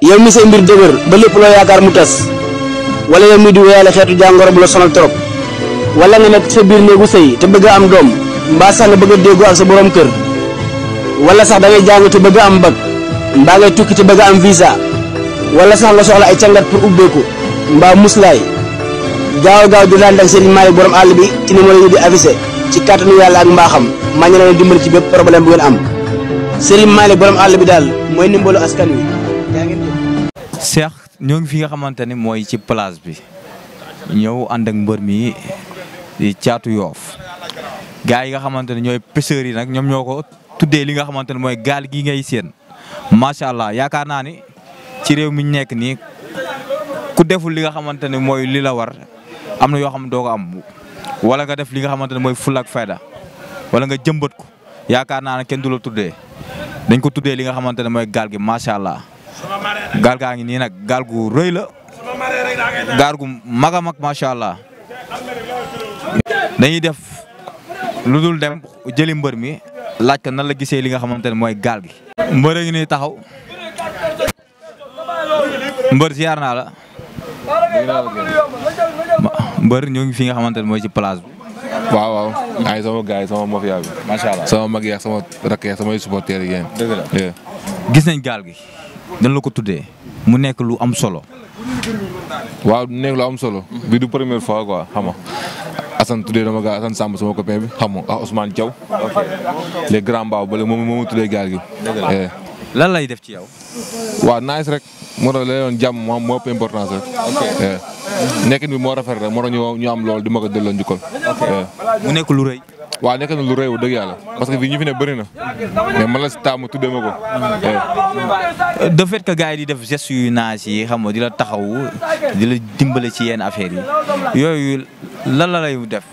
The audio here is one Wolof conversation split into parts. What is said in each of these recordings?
yow mi say mbir dëgër ba lépp loo yaakaar mu tas wala yow mi di wéyale xeetu jàngoro bu la sonal trop wala nga nekk sa biir néegu sëy te bëgg a am doom mbaa sax nga bëgg a déggoo ak sa borom kër wala sax da ngay jàng te bëgg a am bac mbaa ngay tukki te bëgg a am visa wala sax nga soxla ay cangat pour ubbeeku mbaa muslaay gaaw di daan ak Serigne Malick borom àll bi ci numéro yi di affiché ci kàttanu yàlla ak mbaaxam maa ngi leen dimbali ci bépp problème bu ngeen am Serigne Malick borom àll bi daal mooy ndimbalu askan wi yaa ngeen jëf. Cheikh ñoo ngi fi nga xamante ne mooy ci place bi ñëw ànd ak mbër mi di Caatu Yoof gars yi nga xamante ne ñooy pêcheurs yi nag ñoom ñoo ko tuddee li nga xamante ne mooy gaal gi ngay seen macha allah yaakaar naa ni ci réew mi ñu nekk nii ku deful li nga xamante ne mooy li la war am na yoo xam ne doo ko am wala nga def li nga xamante ne mooy fulla ak fayda wala nga jëmbat ko yaakaar naa ne kenn du la tuddee dañ ko tuddee li nga xamante ne mooy gaal gi macha allah gaal gaa ngi nii nag gaal gu rëy la gaal gu mag a mag macha allah dañuy def lu dul dem jëli mbër mi laaj ko nan la gisee li nga xamante ne mooy gaal gi. mbër a ngi nii taxaw mbër ziar naa la. mbër ñoo ngi fi nga xamante ne mooy ci place bi. waaw ay sama gars yi sama mafia bi. macha allah sama mag yeeg sama rakk yeeg samay supporters yi yéen. dëgg la gis nañ gaal gi. dañ la ko tuddee mu nekk lu am solo. waaw nekk lu am solo. bi du première fois quoi xam nga Assane tuddee dama gaa Assane Samb sama copain bi xam nga ah Ousmane Thiaw. ok les grands mbaaw ba léegi moom tuddee gaal gi. lan lay def ci yow. waaw nice rek moo tax la yoon jàmm moo ëpp importance rek. nekkin bi moo rafet rek moo tax ñu am loolu di ma ko delloo njukkal. mu nekk lu rëy. waaw nekk na lu rëy dëgg yàlla parce que fii ñu fi ne bëri na mais man la si taamu tuddee ma ko. de fait que gars yi di def gestes yu naaj yi xam nga di la taxaw di la dimbale ci yenn affaires yi yooyu lan la lay def.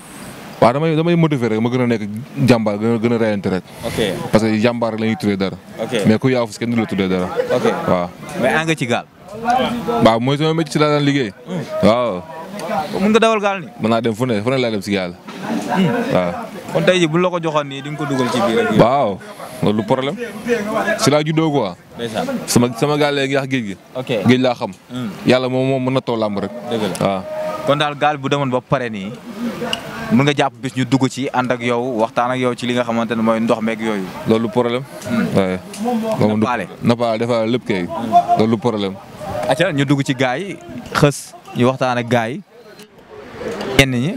waaw damay motiver rek ma gën a nekk jàmbaar gën a reyante rek. parce que jàmbaar rek la ñuy tuddee dara. mais ku yaafus kenn du la tuddee dara. waaw. mais ànd nga ci gaal. waaw mooy sama métier ci laa daan liggéey. waaw. mun nga dawal gaal ni mën naa dem fu ne laa dem si gaal. waaw. kon tey jii bu la ko joxoon nii di nga ko dugal ci biir rek. waaw loolu problème si laa juddoo quoi. sama gaal léegi yàq géej gi. géej laa xam. yàlla moom mën na too làmb rek. dëgg la waaw. kon daal gaal bu demoon ba pare nii mën nga jàpp bis ñu dugg ci ànd ak yow waxtaan ak yow ci li nga xamante ne mooy ndox meeg yooyu. loolu problème. waaye. nappaale dafa lépp kay. loolu problème. acca ñu dugg ci gaay yi xës ñu waxtaan ak gaay yi. ñenn ñi.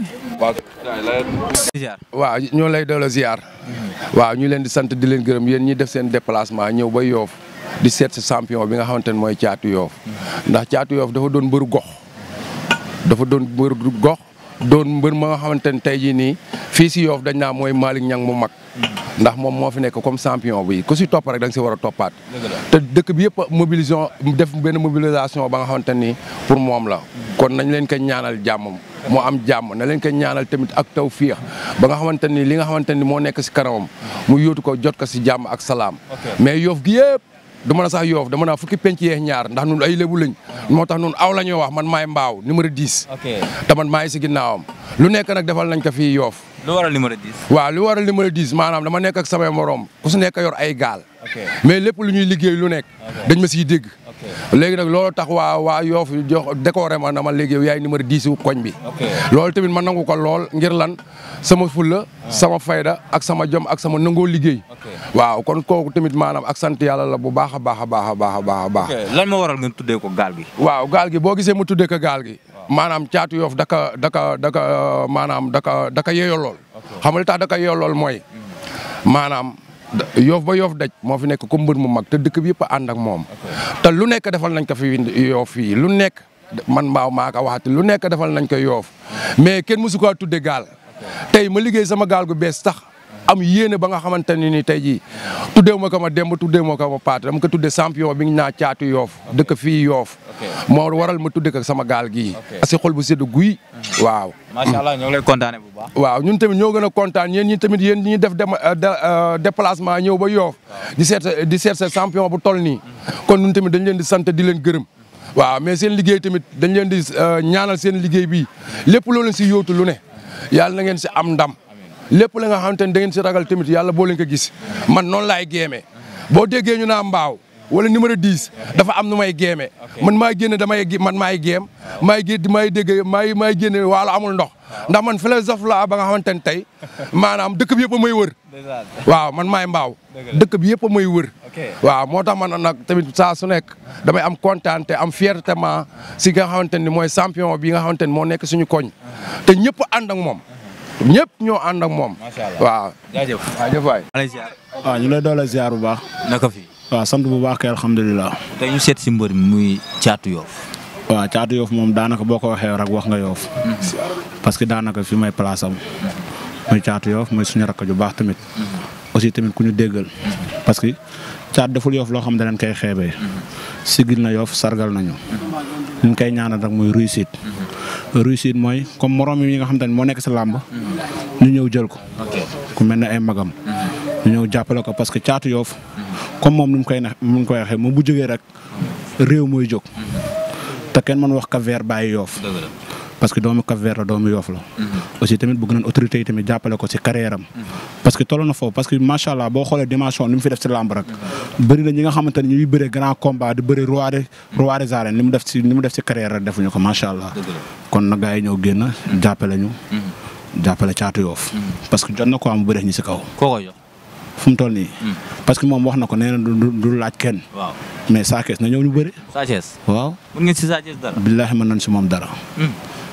waaw ñoo lay delloo ziar. waaw ñu leen di sant di leen gërëm yéen ñi def seen déplacement ñëw ba Yoff di seet si champion bi nga xamante ne mooy Caatu Yoff ndax Caatu Yoff dafa doon mbëru gox. dafa doon mbëru gox doon mbër ma nga xamante ne tey jii nii fii si Yoff dañ naa mooy Malick Niang mu mag. ndax moom moo fi nekk comme champion bi ku si topp rek da nga si war a toppaat. te dëkk bi yëpp def benn mobilisation ba nga xamante ni pour moom la. kon nañ leen ko ñaanal jàmmam moo am jàmm na leen ko ñaanal tamit ak tawfiix ba nga xamante ni li nga xamante ni moo nekk si kanamam mu yóotu ko jot ko si jàmm ak salaam. mais Yoff gi yëpp du mën a sax Yoff dama naa fukki penc yeex ñaar ndax ñun ay lébu lañ. moo tax ñun aw la ñuy wax man maay mbaaw numéro 10. te man maa ngi si ginnaawam lu nekk nag defal nañ ko fii Yoff. lu waral numéro 10. waaw lu waral numéro 10 maanaam dama nekk ak samay morom ku si nekk yor ay gaal. mais lépp lu ñuy liggéey lu nekk. dañ ma siy dégg. léegi nag loolu tax waa Yoff jox décoré ma dama léegi yow yaay numéro 10 wu koñ bi. loolu tamit ma nangu ko lool ngir lan sama fulla sama fayda ak sama jom ak sama nangoo liggéey. waaw kon kooku tamit maanaam ak sant yàlla la bu baax a baax a baax a baax a baax. lan moo waral ngeen tuddee ko gaal gi. waaw gaal gi boo gisee mu tuddee ko gaal gi. maanaam Caatu Yoff maanaam daka yeeyoo lool. xam nga li tax daka yeeyoo lool mooy maanaam Yoff ba Yoff daj moo fi nekk comme mbër mu mag te dëkk bi yëpp a ànd ak moom. te lu nekk defal nañ ko fi Yoff fii lu nekk man mbaaw maa ko waxati lu nekk defal nañ ko Yoff mais kenn mësu ko tuddee gaal. tey ma liggéey sama gaal gu bees tax am yéene ba nga xamante ne ni tey jii tuddee ma ko ma demb tuddee ma ko ma paate dama ko tuddee champion bi ñu naa Caatu Yoff dëkk fii Yoff moo waral ma tuddee ko sama gaal gii. asi xol bu sedd guy. waaw. macha allah ñoo ngi lay kontaane bu baax. waaw ñun tamit ñoo gën a kontaan yéen ñi tamit yéen ñi def déplacement ñëw ba Yoff di seet sa champion bu toll nii. kon ñun tamit dañ leen di sant di leen gërëm. waaw mais seen liggéey tamit dañ leen di ñaanal seen liggéey bi lépp loo leen si yóotu lu ne yàlla na ngeen si am ndam. lépp la nga xamante ni da ngeen si ragal tamit yàlla boo leen ko gis man noonu laay géemee boo déggee ñu naa mbaaw wala numéro 10 dafa am nu may géeme man maay génne man maay géem maay dégg maay génne waalo amul ndox ndax man philosophe la ba nga xamante ne tey maanaam dëkk bi yëpp a may wër waaw man maay mbaaw dëkk bi yëpp a may wër waaw moo tax man nag tamit saa su nekk damay am kontaan te am fierté si nga xamante ni mooy champion bi nga xamante ni moo nekk suñu koñ te ñëpp ànd ak moom ñëpp ñoo ànd ak moom waaw jaajëf waay waaw ñu lay doole ziar bu baax naka fi waaw sant bu baax kay alhamdulilah tey ñu seet si mbër mi muy Thiatou Yoff waaw Thiatou Yoff moom daanaka boo ko waxee rek wax nga Yoff parce que daanaka fi may place am muy Thiatou Yoff mooy suñu rakk ju baax tamit aussi tamit ku ñu déggal parce que Thiatou deful Yoff loo xam ne dañ koy xeebee sigil na Yoff sargal nañu ñu koy ñaanal rek muy réussite mooy comme morom yi nga xam te ne moo nekk si làmb ñu ñëw jël ko ku mel ne ay magam ñu ñëw jàppale ko parce que Thiatou Yoff comme moom nu mu koy waxee moom bu jógee rek réew mooy jóg te kenn mën wax Cap-Vert bàyyi Yoff parce que doomu Cap-Vert la doomu Yoff la aussi tamit bëgg nañ autorité yi tamit jàppale ko si carrière am parce que toll na foofu parce que macha allah boo xoolee dimension ni mu fi def si làmb rek bëri na ñi nga xamante ne ñuy bëree grand combat di bëri roi des arènes ni mu def si carrière rek defuñu ko macha allah kon na gars yi ñëw génn jàppale ñu jàppale Thiatou Yoff parce que jot na ko am bëri ñi si kaw fu mu toll nii parce que moom wax na ko nee na du laaj kenn mais Sa Thiès na ñëw ñu bëri Sa Thiès waaw mën ngeen si Sa Thiès dara billaahi mën nañ si moom dara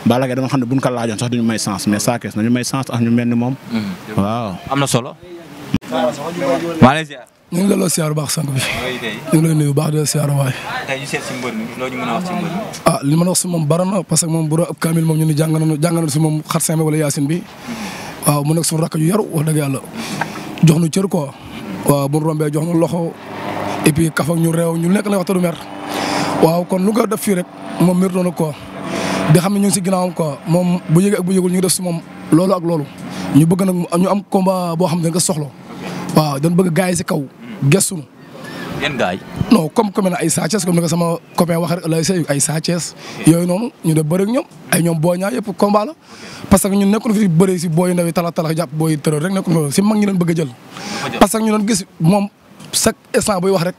Balla Gaye dama xam ne buñ ko laajoon sax duñu may sens mais Sa Thiès nañu may sens ak ñu mel ni moom waaw am na solo maa lay ziar ñu ngi la siyaar bu baax sànq bi ñu ngi lay nuyu bu baax de siyaar waay tey ñu seet si mbër mi loo ñu mën a wax si mbër mi li ma wax si moom bari na parce que moom bu doon ab kaamil moom ñu ni jàng nañu si moom xar seme wala yaasin bi waaw mu nekk suñu rakk yu yaru wax dëgg yàlla jox nu cër quoi waaw bu ñu rombee jox nu loxo et puis kaf ak ñu réew ñu nekk na waxta du mer waaw kon lu nga def fii rek moom mér doona quoi di xam ne ñu ngi si ginnaawam quoi moom bu yëgee ak bu yëgul ñu ngi def si moom loolu ak loolu ñu bëgg nag ñu am combat boo xam ne dañ ko soxla waaw dañ bëgg gars yi si kaw gëstu na. yan gars yi. non comme ay Sa Thiès comme ni ko sama copain wax rek lay say ay Sa Thiès yooyu noonu ñu def bëri ak ñoom ay ñoom boo ñaa yëpp combat la parce que ñun nekkul fi bëri si booy ndaw yi talax jàpp booy tërër rek nekkul si mag ñi leen bëgg a jël parce que ñu doon gis moom chaque instant buy wax rek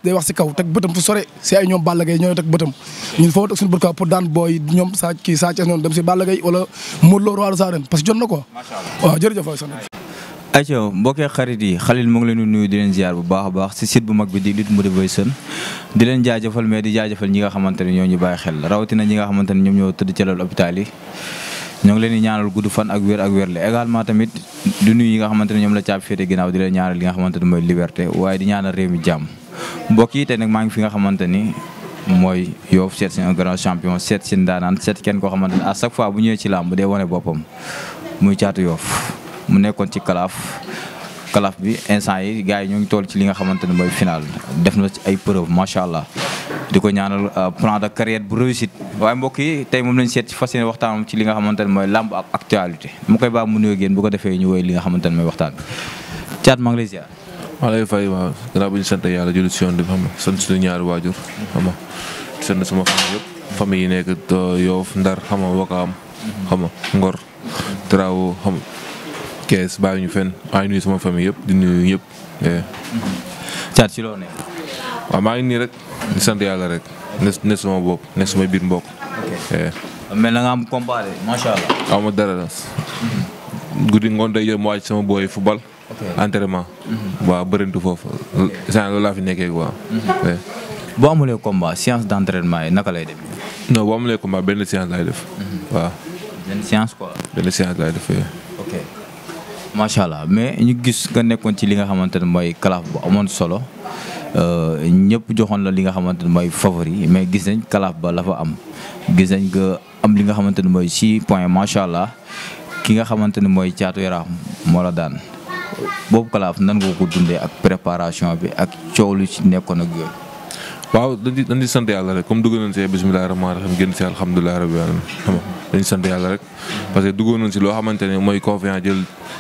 day wax si kaw teg bëtam fu sore si ay ñoom Balla Gaye ñooy teg bëtam ñun foo teg suñu bët pour daan booy ñoom Sa Thiès noonu dem si Balla Gaye wala Modou Lo roi des arènes parce que jot na ko waaw jërëjëf waay sant ayca mbokkee xarit yi Khalil mu ngi leen di nuyu di leen ziar bu baax a baax si site bu mag bi di Lutte Motivation di leen jaajëfal mais di jaajëfal ñi nga xamante ne ñoo ñu bàyyi xel rawatina ñi nga xamante ne ñoom ñoo tëdd ci lal hôpital yi ñoo ngi leen di ñaanal gudd fan ak wér le également tamit di nuyu yi nga xamante ne ñoom la caabi féete ginnaaw di leen ñaanal li nga xamante ne mooy liberté waaye di ñaanal réew mi jàmm mbokk yi tey nag maa ngi fi nga xamante ni mooy Yoff seet si un grand champion seet si ndaanaan seet kenn koo xamante ne à chaque fois bu ñëwee ci làmb day wane boppam muy Thiatou Yoff mu nekkoon ci kalaaf bi instant yi gars yi ñoo ngi toll ci li nga xamante ne mooy final def na ci ay preuve macha allah di ko ñaanal plan de carrière bu réussite waaye mbokk yi tey moom lañ seet ci fas yéene waxtaan ci li nga xamante ne mooy làmb ak actualité mu koy baax mu nuyoo génn bu ko defee ñu woy li nga xamante ne mooy waxtaan bi Thiat maa ngi lay ziar. maa lay fay waaw gannaaw bi ñu sant yàlla julli si yoon bi xam nga sant suñu ñaari waajur xam nga sant sama famille yëpp famille yi nekk Yoff Ndar xam nga Wakaam xam nga Ngor Travo xam nga Kees bàyyi ñu fenn maa ngi nuyu sama famille yëpp di nuyu ñëpp. Thiat si loo nekk. waaw maa ngi nii rek di sant yàlla rek ne sama bopp ne sama biir mbokk. mel na nga am combat de macha allah. aw ma dara la. guddi ngoon day jël mu wàcc sama booy football. entraînement. waaw bërintu foofu. sànq loolu laa fi nekkee quoi. boo amulee combat séance d' entraînement yi naka lay demee. non boo amulee combat benn séance laay def. waaw. benn séance quoi. benn séance laay def. ok macha allah mais ñu gis nga nekkoon ci li nga xamante ne mooy kalaaf bu amoon solo ñëpp joxoon la li nga xamante ne mooy favori mais gis nañ kalaaf ba la fa am gis nañ nga am li nga xamante ne mooy 6 points macha allah ki nga xamante ne mooy Thiatou Yarakh moo la daan boobu kalaaf nan nga ko dundee ak préparation bi ak coow lu ci nekkoon ak yooyu. waaw dañ di sant yàlla rek comme dugg nañ si bisimilah rahmaani rahiim génn si alhamdulilah rabbil alamin xam nga dañu sant yàlla rek parce que duggoon nañ si loo xamante ne mooy confiance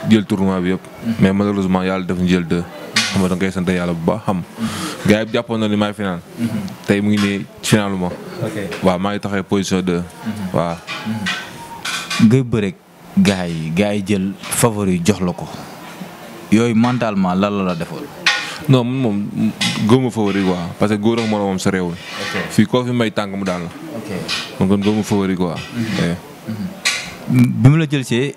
jël tournoi bi yëpp. mais malheureusement yàlla def ñu jël 2. xam nga da ngay sant yàlla bu baax xam. gars yi jàppoon na ni maay final. tey mu ngi nii finalu ma. waaw maa ngi taxee position 2. waaw. ngay bëreeg gars yi jël favori jox la ko yooyu mentalement lan la defoon. non man moom góobu favori quoi parce que góor ak moroomam sa réewul. fii koo fi may tànk mu daal la. man kon góobu favori quoi. bi mu la jël see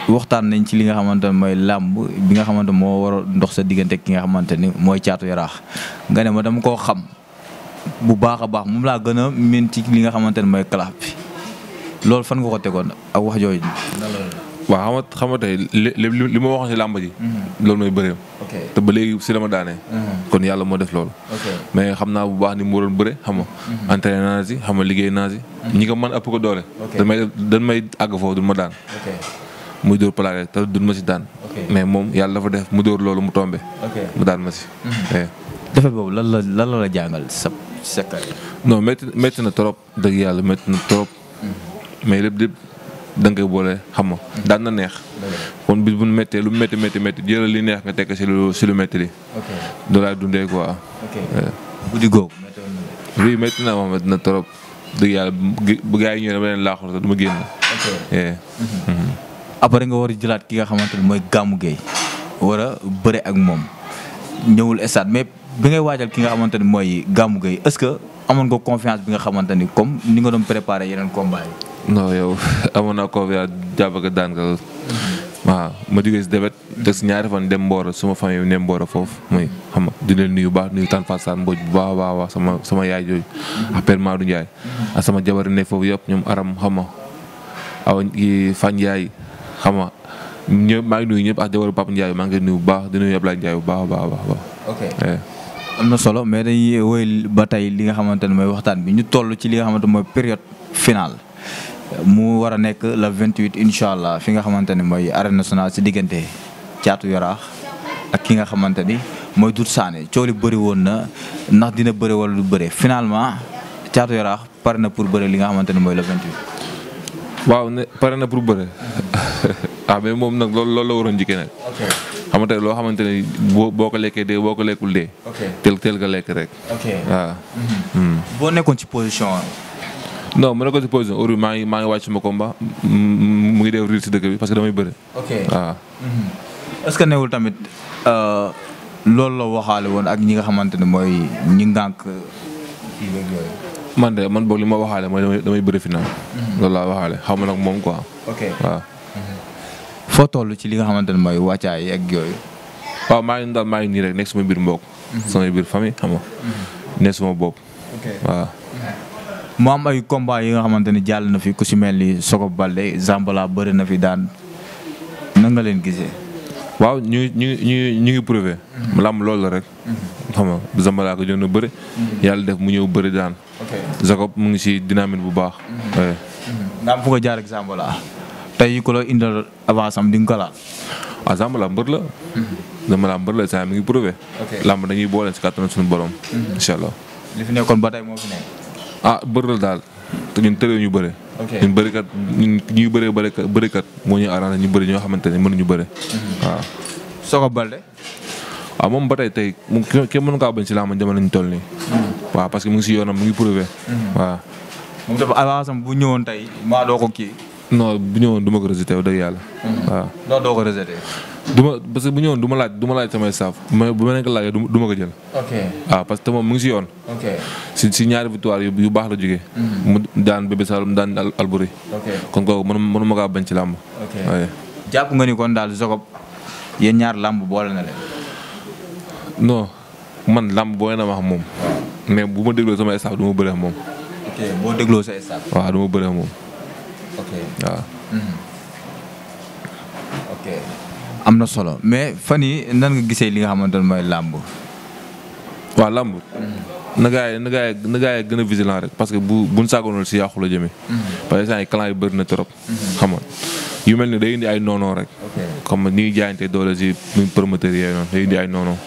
waxtaan nañ ci li nga xamante ne mooy làmb bi nga xamante moo war a ndox sa diggante ki nga xamante ni mooy Caatu Yaraax nga ne ma dama koo xam bu baax a baax moom laa gën a mën ci li nga xamante ne mooy kalaaf bi loolu fan nga ko tegoon ak wax jooju. waaw xam nga tey li ma waxoon si làmb ji. loolu mooy bëreem. te ba léegi si la ma daanee. kon yàlla moo def loolu. mais xam naa bu baax ni mu waroon bëre xam nga. entraîné naa si xam nga liggéey naa si. ñi ko mën ëpp ko doole. dañ may àgg foofu du ma daan. muy dóor plaqué te duñ ma si daan. mais moom yàlla dafa def mu dóor loolu mu tombé. mu daan ma si. defet boobu lan la jàngal sa carrière. non métti na trop dëgg yàlla métti na trop. mais lépp da nga koy boole xam nga daan na neex. kon bis bu nu méttee lu métti jëlal li neex nga tekk si lu métti li. doo laay dundee quoi. guddi googu. oui métti na ma métti na trop dëgg yàlla bu gars yi ñëwee dama leen laaxul sax du ma génn. après nga war a jëlaat ki nga xamante ne mooy Gamou Gueye war a bëre ak moom ñëwul stade mais bi ngay waajal ki nga xamante ne mooy Gamou Gueye est-ce que amoon nga confiance bi nga xamante ni comme ni nga doon préparé yeneen combat yi. non yow amoon naa confiance jàpp ak daan nga waaw ma jógee si débét te si ñaari fan dem Mboro suma famille ne Mboro foofu muy xam nga di leen nuyu baax nuyu Tane Fassane Mbodj bu baax a baax sama yaay jooju ak Père Madou Ndiaye ak sama jabar ne foofu yëpp ñoom aram xam nga awa Fan Ndiaye xam nga ñëpp maa ngi nuyu ñëpp ak jabaru Papa Ndiaye maa ngi nuyu bu baax di nuyu Ablaye Ndiaye bu baax a baax. ok am na solo mais dañuy woy ba tey li nga xamante ne mooy waxtaan bi ñu toll ci li nga xamante mooy période finale mu war a nekk le 28 incha allah fi nga xamante ne mooy arène nationale si diggante Caatu Yaraax ak ki nga xamante ni mooy Doudou Sané coow li bëri woon na ndax dina bëri wala du bëri finalement Caatu Yaraax pare na pour bëri li nga xamante ne mooy le 28. waaw ne pare na pour bëre mais moom nag loolu la waroon njëkkee nag. xam nga tey loo xamante ne boo ko lekkee dee boo ko lekkul dee. teel nga lekk rek. waaw. boo nekkoon ci position. non mu nekkoon ci position heure maa ngi wàcc sama combat mu ngi def riir si dëkk bi parce que damay bëre. waaw. est-ce que newul tamit loolu la waxaale woon ak ñi nga xamante ne mooy ñi ngànk kii beeg yooyu. man boog li ma waxaale mooy damay bëre final. loolu laa waxaale xam nga nag moom quoi. waaw. foo toll ci li nga xamante ne mooy wàccaay ak yooyu. waaw maa ngi nii rek nekk sama biir mbokk. sama biir famille xam nga. nekk sama bopp. waaw. mu am ay combat yi nga xamante ni jàll na fi ku si mel ni Sokop Balde Zambala bëri na fi daan nan nga leen gisee. waaw ñu ngi prouvé. lamb loolu la rek. xam nga Zambala ko jot na bëri. yàlla def mu ñëw bëri daan. Sokop mu ngi si dynamique bu baax. nga am fu nga jaar ak Zambala. tey ku la indil avance am di nga ko laal. waaw Zambala mbër la. Zambala mbër la saa mi ngi prouvé. lamb dañuy boole si kàttanu suñu borom. incha allah. li fi nekkoon ba tey moo fi nekk. bër la daal te ñun tëlee ñu bëre. ñun bërikat ñuy bëree bërikat moo ñu arrangé ñu bëri ñoo xamante ne mënuñu bëre. waaw. Sokop Balde. waaw moom ba tey moom kenn mënu kaa bañ si làmb jamono ñu toll nii. waaw parce que mu ngi si yoonam mu ngi prouvé. waaw. moom dafa avance am bu ñëwoon tey maa doo ko kii. non bu ñëwoon du ma ko rejeté wax dëgg yàlla. waaw. non doo ko rejeté. parce que bu ñëwoon du ma laaj samay staff bu ma nekk laajee du ma ko jël. waaw parce que moom mu ngi si yoon. si ñaari victoire yu baax la jógee. mu daan Bébé Saloum daan Albouri. kon kooku mënu ma kaa bañ ci làmb. jàpp nga ni kon daal Sokop yéen ñaar làmb boole na leen. non man làmb boole na ma xam moom. mais bu ma dégloo samay staff du ma bëree moom. boo dégloo sa staff. waaw du ma bëree moom. waaw. am na solo mais fan yi nan nga gisee li nga xamante ne mooy làmb. waaw làmb. na gaa yi gën a vigilant rek parce que buñ sàggoonul si yàqu la jëmee. parce que saa yi clan yi bëri na trop. xam nga yu mel ni day indi ay noonoo rek. xam nga ni ñuy jaayante doole si muy promoteur yooyu noonu day indi ay noonoo.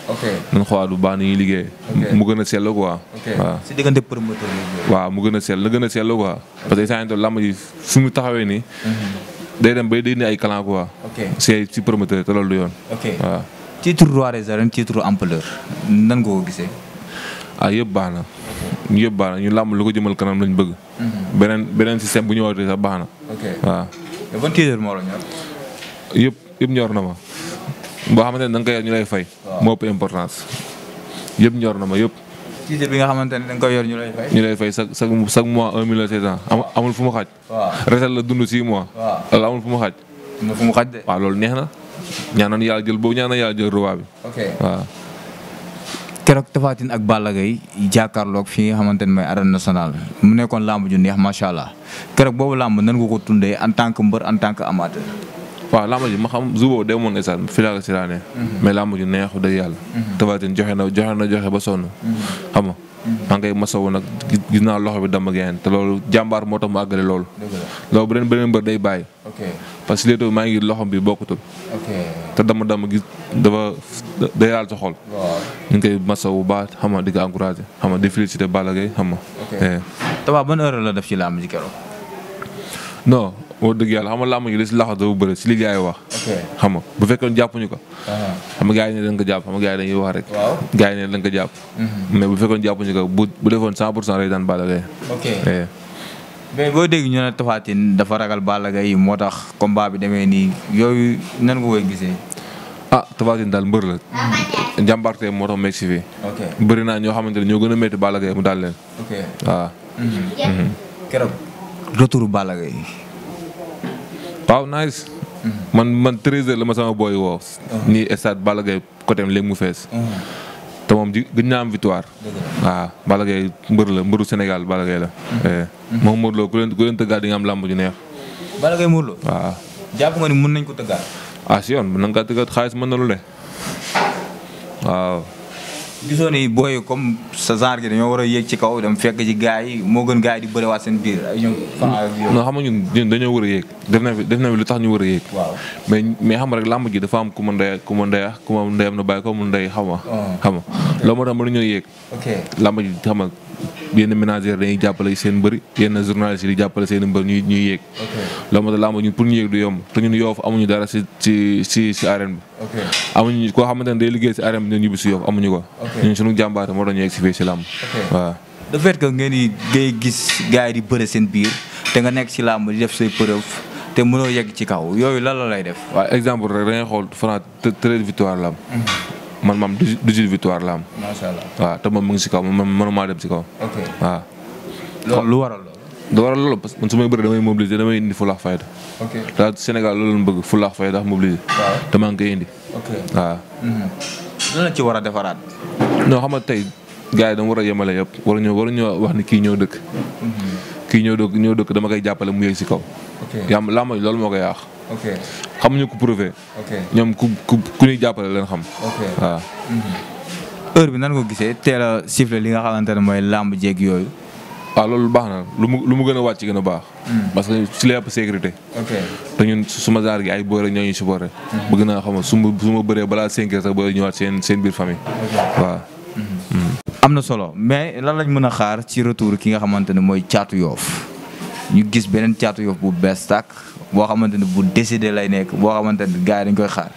nañ xoolaat bu baax ni ñuy liggéey. mu gën a sell quoi. waaw si diggante promoteur yi. waaw mu gën a sell quoi parce que saa yi làmb ji fi mu taxawee nii. day dem bay day indi ay clan quoi. si promoteur te loolu du yoon. waaw. titre roi des arènes titre ampleur nan nga ko gisee. yëpp baax na. yëpp baax na ñu làmb lu ko jëmal kanam lañ bëgg. beneen système bu ñëwaatee sax baax na. waaw. ban titre moo la ñor. yëpp ñor na ma. boo xamante ne da nga koy yor ñu lay fay. moo ëpp importance yëpp ñor na ma yëpp. titre bi nga xamante ne da nga koy yor ñu lay fay. ñu lay fay chaque mois 1 million 700 amul fu mu xaj. waaw resel la dund 6 mois. waaw amul fu mu xaj. amul fu mu xaj de. waaw loolu neex na ñaanoon yàlla jël boobu ñaanoon yàlla jël roi bi. ok waaw. keroog Tapha Tine ak Balla Gaye jàkkaarloog fi nga xamante ne mooy arène nationale mu nekkoon lamb ju neex macha allah keroog boobu lamb nan nga ko tundee en tant que mbër en tant que amateur. waaw lamb ji ma xam Zubo de moon esat fi laa ko si laanee mais lamb ju neex dëgg yàlla. Tapha Tine joxe ba sonn. xam nga maa ngi koy masawu nag gis naa loxo bi dama geen te loolu jàmbaar moo tax mu àggale loolu. loolu beneen mbër day bàyyi. parce que léegi maa ngi loxom bi bokkutul. te dama gis dafa day laal sa xol. ñu ngi koy masawu bu baax xam nga di ko encouragé xam nga di félicité Balla Gaye xam nga. Tapha ban heure la def ci lamb ji keroog. non wax dëgg yàlla xam nga làmb ji li si laxas dafa bëri si li gars yi wax. xam nga bu fekkoon jàppuñu ko. xam nga gars yi ne dañ ko jàpp xam nga gars yi dañuy wax rek. gars yi ne dañ ko jàpp. mais bu fekkoon jàppuñu ko bu defoon 100% lay daan Balla Gaye. mais boo dégg ñu ne Tapha Tine dafa ragal Balla Gaye moo tax combat bi demee nii yooyu nan nga koy gisee. Tapha Tine daal mbër la. njàmbaarte moo tax meeg si fii. bëri naa ñoo xamante ne ñoo gën a métti Balla Gaye mu daal leen. waaw. keroog retour Balla Gaye. waaw nice. man 13h la ma sama booy woo. nii stade Balla Gaye côté léegi mu fees. te moom gëj naa am victoire. waaw Balla Gaye mbëru Sénégal Balla Gaye la. moom Modou Lo ku leen tëggaat di nga am làmb ju neex. Balla Gaye Modou Lo. waaw. jàpp nga ni mën nañ ko tëggaat. si yoon mën na nga tëggaat xaalis mën na lu ne. waaw. gisoo ni booy comme sa genre gi dañoo war a yéeg ci kaw dem fekk ci gars yi moo gën gars yi di bëriwaat seen biir ay ñoom. non xam nga ñun dañoo war a yéeg def na fi lu tax ñu war a yéeg. waaw mais xam nga rek làmb ji dafa am ku ma ndeyam na bàyyi ko mu ndey xam nga. xam nga loolu moo tax mënuñoo yéeg. làmb ji xam nga yenn ménagère dañuy jàppale seen mbëri yenn journaliste yi di jàppale seen mbër ñuy yéeg. loolu moo tax làmb ñun pour ñu yéeg du yomb te ñun Yoff amuñu dara si arène bi. amuñu koo xamante ne day liggéey si arène bi ñu ñibbi si Yoff amuñu ko. ñun suñu jàmbaate moo tax ñu yegg si fii si làmb. waaw. le fait que ngeen di ngay gis gars yi di bëre seen biir te nga nekk si làmb di def say preuve te mënoo yegg ci kaw yooyu lan la lay def. waaw exemple rek da ngay xool Franc 13 victoire la am. man maam 18 victoire la am. macha allah waaw te moom mu ngi si kaw man mënuma dem si kaw. waaw. loolu lu waral loolu. da waral loolu parce que man su may bëri damay mobiliser damay indi fulaax fayda. daal Sénégal loolu lañ bëgg fulaax fayda ndax mobiliser. te maa ngi koy indi. waaw. lan la ci war a defaraat. non xam nga tey gars yi dama war a yemale yëpp waruñoo wax ni kii ñëw dëkk. kii ñëw dëkk dama koy jàppale mu yegg si kaw. yaa ma làmb loolu moo koy yàq. xamuñu ko prouvé. ñoom ku ñuy jàppale leen xam. waaw. heure bi nan nga gisee teel a siffler li nga xamante ne mooy làmb jéeg yooyu. waaw loolu baax na lu mu gën a wàcc gën a baax. parce que si la yàpp sécurité. te ñun suma genre gi ay boor rek ñoo ñu supporté. bëgg naa xam su ma bëree balaa 5 heures sax ba ñëwaat seen biir famille. waaw. am na solo mais lan lañ mën a xaar ci retour ki nga xamante ne mooy Caatu Yoof ñu gis beneen Caatu Yoof bu bees tàkk boo xamante ne bu décidé lay nekk boo xamante ne gars yi dañ koy xaar.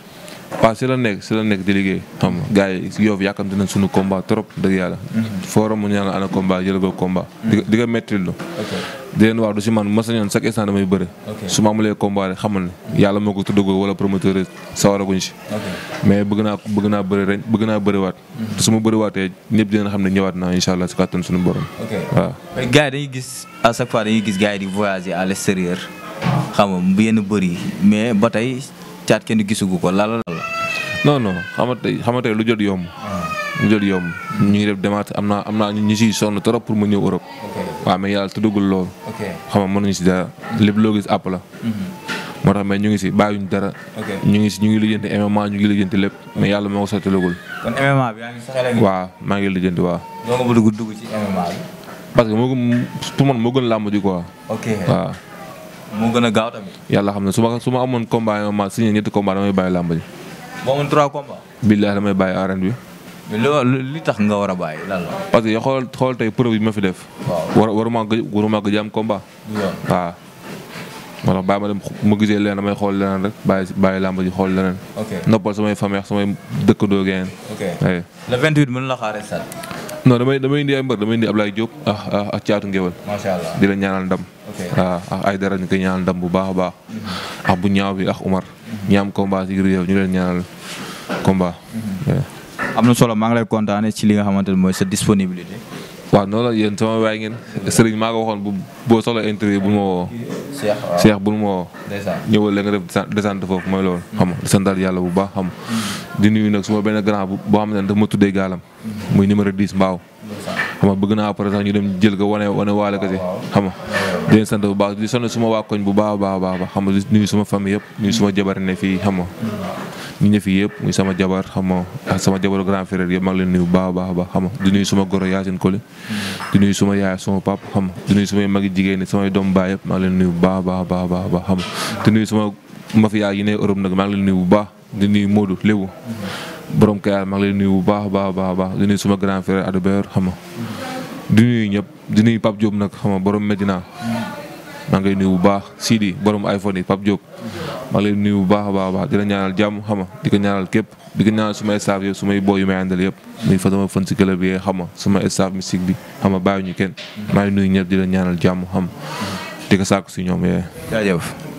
waaw si la nekk di liggéey xam nga gars yi Yoff yàkkamte nañ suñu combat trop dëgg yàlla. forum mu ñaan ana combat jël ko combat. di ko métti lu. di leen wax du si man ma sañoon chaque instant damay bëre. su ma amulee combat rek xamal ne yàlla moo ko tuddagoo wala promoteur yi sawaraguñ si. mais bëgg naa bëri ren bëgg naa bëriwaat. te su ma bëriwaatee ñëpp dinañ xam ne ñëwaat naa incha allah si kàttan suñu borom. waaw. mais gars yi dañuy gis à chaque fois dañuy gis gars yi di voyager à l'extérieur xam nga yenn bëri mais ba tey caat kenn gisugu ko la. non xam nga tey lu jot yomb. lu jot yomb ñu ngi def démarche am naa ñu siy sonn trop pour mu ñëw Europe. waaw mais yàlla tuddagul loolu. xam nga mënuñu si dara lépp loo gis àpp la. moo tax mais ñu ngi si bàyyiwuñ dara. ñu ngi lijjanti MMA ñu ngi lijjanti lépp mais yàlla moo ko sottalagul. kon MMA bi yaa ngi saxee waaw maa ngi lijjanti waaw. doo nga bëgg dugg ci MMA bi. parce que pour man moo gën làmb ji quoi. waaw. moo gën a gaaw tamit. yàlla xam ne su ma amoon combat MMA signé ñetti combat damay bàyyi làmb ji. boo amoon 3 combats. billahi damay bàyyi arène bi. mais li tax nga war a bàyyi lan la. parce que xool tey preuve yi ma fi def. waaw waruma gëj am combat. waaw. moo tax bàyyi ma dem ma gisee leneen damay xool leneen rek bàyyi làmb ji xool leneen. noppal samay famille samay dëkkandoo ngeen. le 28 mën la xaaree sax. non damay indi ay mbër damay indi Ablaye Diop ak Caatu Ngéwal. macha allah di la ñaanal ndam. waaw ak ay dara ñu koy ñaanal ndam bu baax a baax. ak bu ñaaw bi ak Umar. ñi am combat ci Yoff ñu leen ñaanal combat. am na solo maa ngi lay kontaane ci li nga xamante ne mooy sa disponibilité. waaw noonu la yéen sama waay ngeen Serigne maa ko waxoon boo soxla interview bul ma woo. Cheikh bul ma woo. ñëwal la nga def descente foofu mooy loolu. xam nga di santaat yàlla bu baax xam di nuyu nag suma benn grand boo xam ne dafa ma tuddee gaalam. muy numéro 10 mbaaw. xam nga bëgg naa après sax ñu dem jël ko wane waale ko si xam nga di leen sant bu baax di sonn suma waa koñ bu baax a baax xam nga di nuyu suma famille yëpp nuyu suma jabar ne fii xam nga ñu ne fii yëpp muy sama jabar xam nga ak sama jabaru grand frère yëpp maa ngi leen nuyu bu baax a baax xam nga di nuyu suma goro Yacine Kole di nuyu suma yaay suma pap xam nga di nuyu sumay magi jigéen ñi samay doom baay yëpp maa ngi leen nuyu bu baax a baax xam nga di nuyu suma mafia yi ne Europe nag maa ngi leen nuyu bu baax di nuyu Modou Léwu borom Kayar maa ngi leen nuyu bu baax a baax di nuyu suma grand frère Adobert xam nga di nuyu ñëpp di nuyu Pape Diop nag xam nga borom Medina maa ngi lay nuyu bu baax Sidi borom iPhone yi Pape Diop maa ngi lay nuyu bu baax a baax di la ñaanal jàmm xam nga di ko ñaanal képp di ko ñaanal sumay staff yëpp sumay boy yu may àndal yëpp muy fa sama fan si club bi xam nga suma staff musique bi xam nga bàyyi ñu kenn maa ngi nuyu ñëpp di la ñaanal jàmm xam di ko sàkku si ñoom yee. jaajëf.